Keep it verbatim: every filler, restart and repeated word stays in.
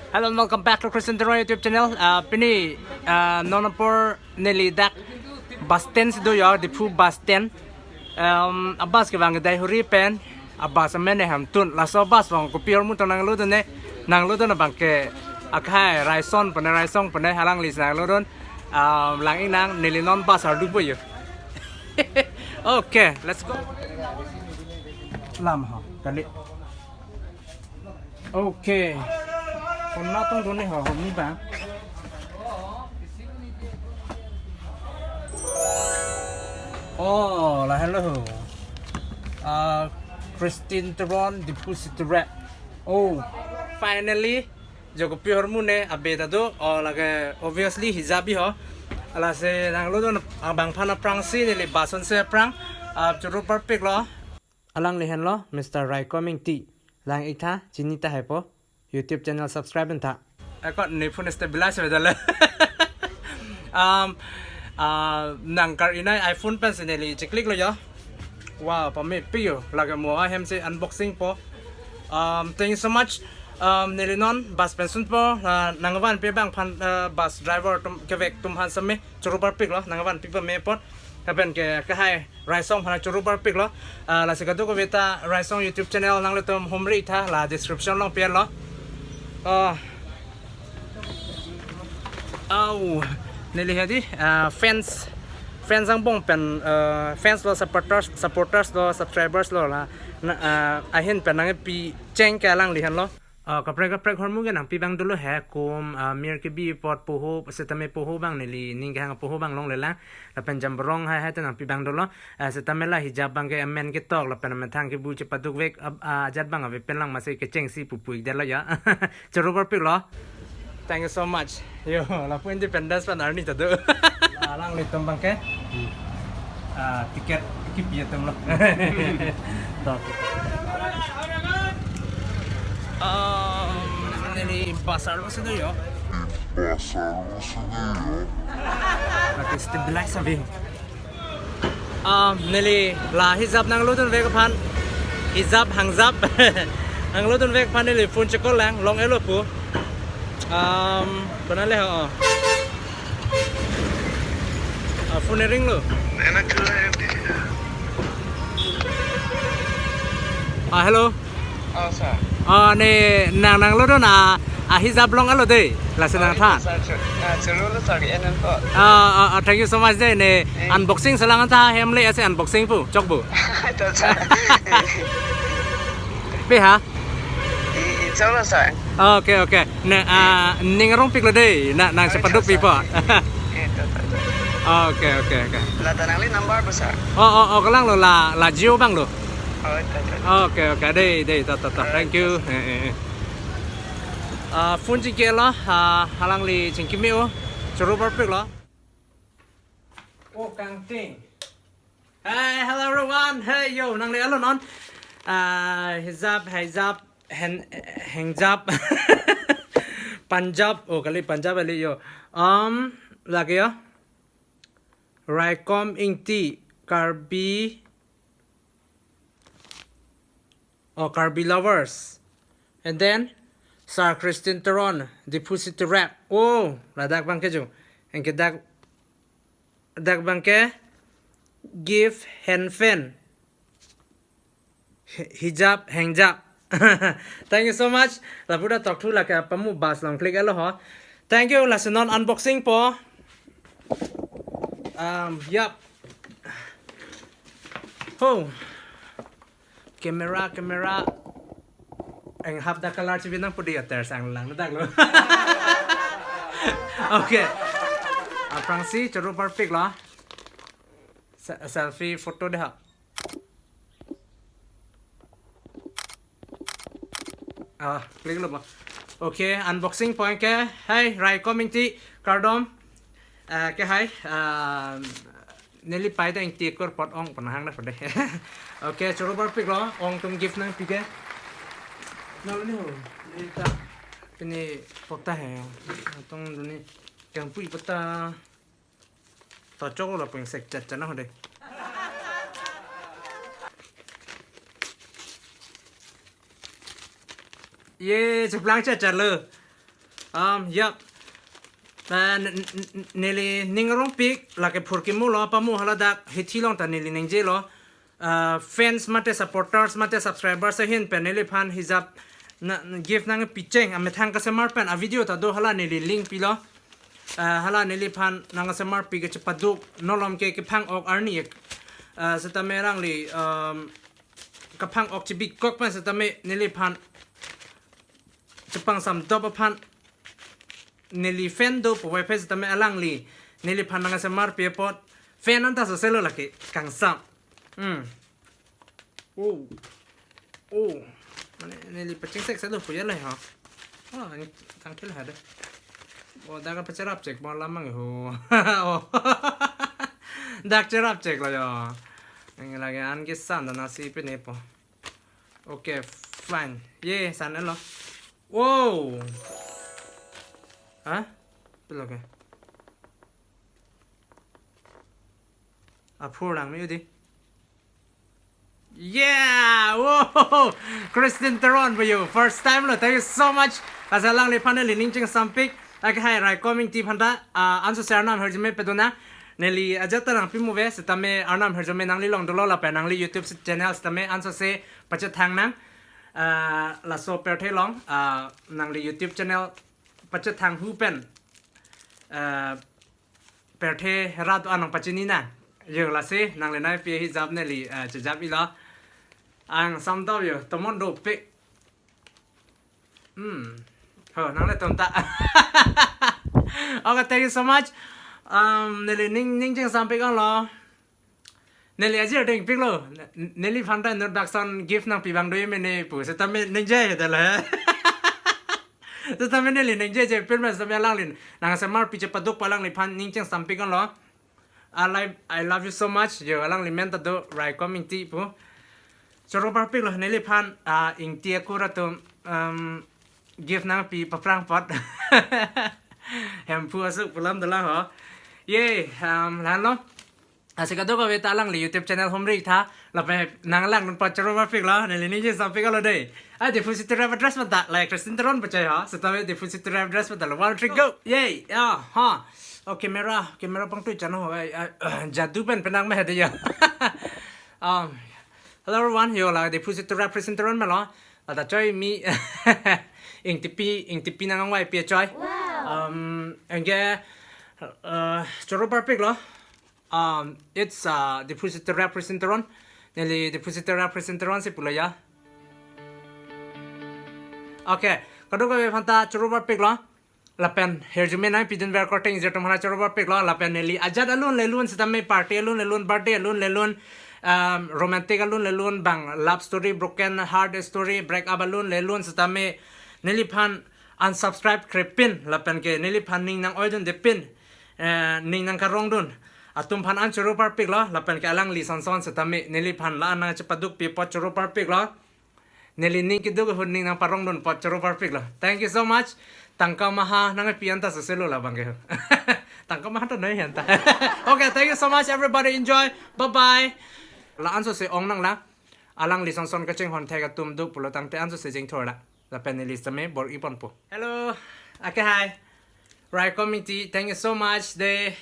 Hello and welcome back to Christian Teron YouTube channel. Uh, pini uh, non apor neli dak bus stand si do yo, Diphu bus stand. Um, a bus kevang kedai huri pen, a bus amen ne Hamtun. Laso bus vang kopi ahormu tong nanglodun ne, nanglodun abang ke akhai Raison pene, Raisong pene, halangli si nanglodun. Um, lang-ik nang, neli non bus ardu po yo. Okay, let's go. Lam ho, kali. Okay. Kona tong doni ho, honi bang. Oh, la hello. Uh, Christian Teron, Diphu City Rap. Oh, finally. Jo kopi ahormu ne abe ta do. Oh, lake obviously hijab bi ho. Lasi nanglodun abang aphan aphrangsi neli bus anse aphrang. Uh, choro parpik lo. Alangli henlo, Mister Raikom Ingti. Lang-ik tha, chini tahai po. YouTube channel subscribe tha. Ekot ne phone stabilize ho dale. Um, uh, nang kar-inai iPhone pen si neli cheklik lo yo. Wow, pame pi yo. Lake mo ahem si unboxing po. Um, thank you so much. Um, neli non bus pen sun po, uh, nangvanpi abang aphan, uh, bus driver atum kevek atum aphan same choro parpik lo, nangvanpi pame apot. Lapen ke akhai Raisong aphan choro parpik lo. Ah, lasi kadokave ta Raisong YouTube channel nanglitum humri tha, la description along pi lo. Ah. Au, neli hadi, ah, fans, fans angbong pen, ah, fans lo, supporters, supporters lo, subscribers lo la. Na, ah, ahin pen nangpi cheng ke alangli henlo. Ah, kaprek kaprek ahormu ke nangpi abang dolo he, kum, ah, mir kebi apot poho, setame poho abang neli ning kehang poho abang longlelang. Lapen jamborong hai hai ta nangpi abang dolo. Ah, setame la hijab abang ke amen ketok, lapen amethang kebu chepaduk vek, ab-, ah, ajat abang ave pen lang, masi kechengsi pupu-ik det lo ya. Choro parpik lo. Thank you so much. Yo, lapu Independence pen arni ta do. Alanglitum abang ke. Ah, ticket kipi atum lo. Tok. Um, neli bus arlo si do yo. Bus arlo si do yo. Lake stabilize ave. Um, neli la hijab nanglodun vek aphan. Hijab, hangjab. Nanglodun vek aphan neli phone che-call lang, long-et lo pu. Um, kona le ho. Ah, phone ring lo. Ah, hello. Oh, sir. Ah, ne nang nanglodun a, a hijab long-et lo de. Lasi nangthan. Sir, sir. Ah, choro lo, sir, en en po. Ah, ah, ah, thank you so much de. Ne unboxing selang ta hem le ase unboxing pu, chok bu. Ito, sir. Pe ha? I, i, choro, sir. Okay, okay. Ne, ah, ning arong pik lo de. Na, nang chepaduk pi po. Ito, sir. Okay, okay, okay. La ta nangli number po, sir. Oh, oh, oh, kalang lo la, la Jio abang lo. Oh, ito, ito. Okay, okay. De, de, to, to, to. Thank you. Eh, eh, eh. Ah, phone chingki lo, ah, alangli chingki me-o. Choro parpik lo. Oh, kangting. Hey, hello everyone. Hey, yo, nangli alo non. Ah, hijab, hijab, hen, hengjab. Punjab, oh, kali Punjab kali yo. Um, lake yo. Raikom Ingti, Karbi, oh, Karbi Lovers. And then, Sir Christian Teron, Diphu City Rap. Oh, ladak abang ke jo. Anke dak, dak abang ke, Gift Henfen. Hi-, hijab, hengjab. Thank you so much. Lapu ta tokthu, lake pamu bus along klik-et lo ho. Thank you, lasi non unboxing po. Um, yup. Ho. Camera, camera. Eng hap dak color chibi nang pudi ya ter sang lang dak lo. Okay. Aphrangsi choro parpik lo. Se-, selfie photo de ha. Ah, klik lo ba. Okay, unboxing point ke. Hai, Raikom Ingti, kardom. Ah, ke hai, ah, neli pai ta Ingti akur apot ong panahang na pade. Okay, choro parpik lo, ong atum gift nangpi ke. Na lo ni ho, ni ta, pini pota he, tong duni, kangpui pota. To chok lo peng sek chat chat na ho de. Ye, cheplang chat chat lo. Um, yep. Uh, n- n- n- neli ning arongpik, lake phurkimo lo, pamu haladak hithi along ta neli ningjelo. Uh, fans mate supporters mate subscribers ahin pen neliphan hijap na, gift nangpicheng amethang kasemar pen a video ta do, hala neli link pilo. Uh, hala neliphan nangsemarpi kachepaduk, nolom ke kephang-ok arni, uh, setame alangli, um, kephang-ok chibikok pen setame neliphan chepangsam dop aphan neli fan do puvoiphit setame alangli neliphan nangsemarpi apot fan anta soselo lake kangsam. Hmm. Oh. Oh. Mane neli pachingsekse do puya le ha. Oh, tangkil ha de. Oh, dak pacherap chek mo lamang ho. Oh. Dak cherap chek lo yo. Ang lagi an ke san da nasi pe ne po. Okay, fine. Ye, san lo. Wow. Hah? Pilo ke? Aphur lang mi udi. Yeah! Wow! Christine Teron for you. First time lo. Thank you so much. Lasi alangliphan neli ning chingsampik. Lake hai Raikom Ingti aphanta, ah, ansose arnam hirjume pedona. Neli ajat ta nangpimuve, setame arnam hirjume nangli long dolo lapen nangli YouTube channel setame ansose pachethang nang. Ah, laso pirthe along, ah, nangli YouTube channel pachethang hu pen, ah, pirthe rat anong pachini nang. Yo lasi nangli nangpi hijap neli, ah, chejap ilo. Angsam do yo, tomon dopik. Hmm. Ho, nangle tonta. Okay, thank you so much. Um, neli ning, ning chingsampik lo. Neli ajir dengpiklo. N- neliphan ta introduction gift nangpi abang do ye mene pu. Setame ningje he dala. Setame neli ningjeje pirme setame alanglin nangsemarpi chepaduk pu alangliphan ning chingsampik lo. I like, I love you so much. Yo, alangli men ta do Raikom Ingti pu. Choro parpik lo neliphan, ah, Ingti akur atum, um, gift nangpi paprang apot. Hemphu asuk pulam dolang ho. Ye, um, lahenlo. Lasi kadokave ta alangli YouTube channel humri tha. Lapen nanglang nun pa choro parpik lo. Neli ning chingsampik lo dei. Ah, Diphu City Rap address mata. Like Christine Teron pachai ho. Setame Diphu City Rap address mata lo. One, three, go. Yay. Yeah, ha. Oh, camera, camera pangtui chano ho. Ai, ai, jadu pen penang meh de ya. Um, hello everyone. Yo la Diphu City Rap Christine Teron melo. Ada choi mi. Ingtipi, Ingtipi nangvaipi choi. Wow. Um, anke, uh, choro parpik lo. Um, it's, uh, Diphu City Rap Christine Teron. Neli Diphu City Rap Christine Teron si pulo ya. Okay, kadokave aphanta choro parpik lo. Lapen hirjume nangpidunver korte ingjir atum aphan choro parpik lo. Lapen neli ajat alun lelun setame party alun lelun, birthday alun lelun, um, romantic alun lelun, bang love story, broken heart story, break up alun lelun setame neliphan unsubscribe krepin lapen ke neliphan ning nang-oidunde pin, eh, ning nangkarongdun atum aphan an choro parpik lo, lapen ke alangli sonson setame neliphan la-an nangchepadukpi apot choro parpik lo. Neli ning keduk ahut ning nangparongdun apot choro parpik lo. Thank you so much. Tangka maha nangpi anta soselo labang ke. Tangka maha ta noi anta. Okay, thank you so much everybody. Enjoy. Bye bye. La-an sose ong nang la. Alangli sonson kachinghon thek atum do pulo tangte ansose jingthor la. Lapen neli setame bor-i ponpo. Hello. Okay, hi. Raikom Ingti, thank you so much de.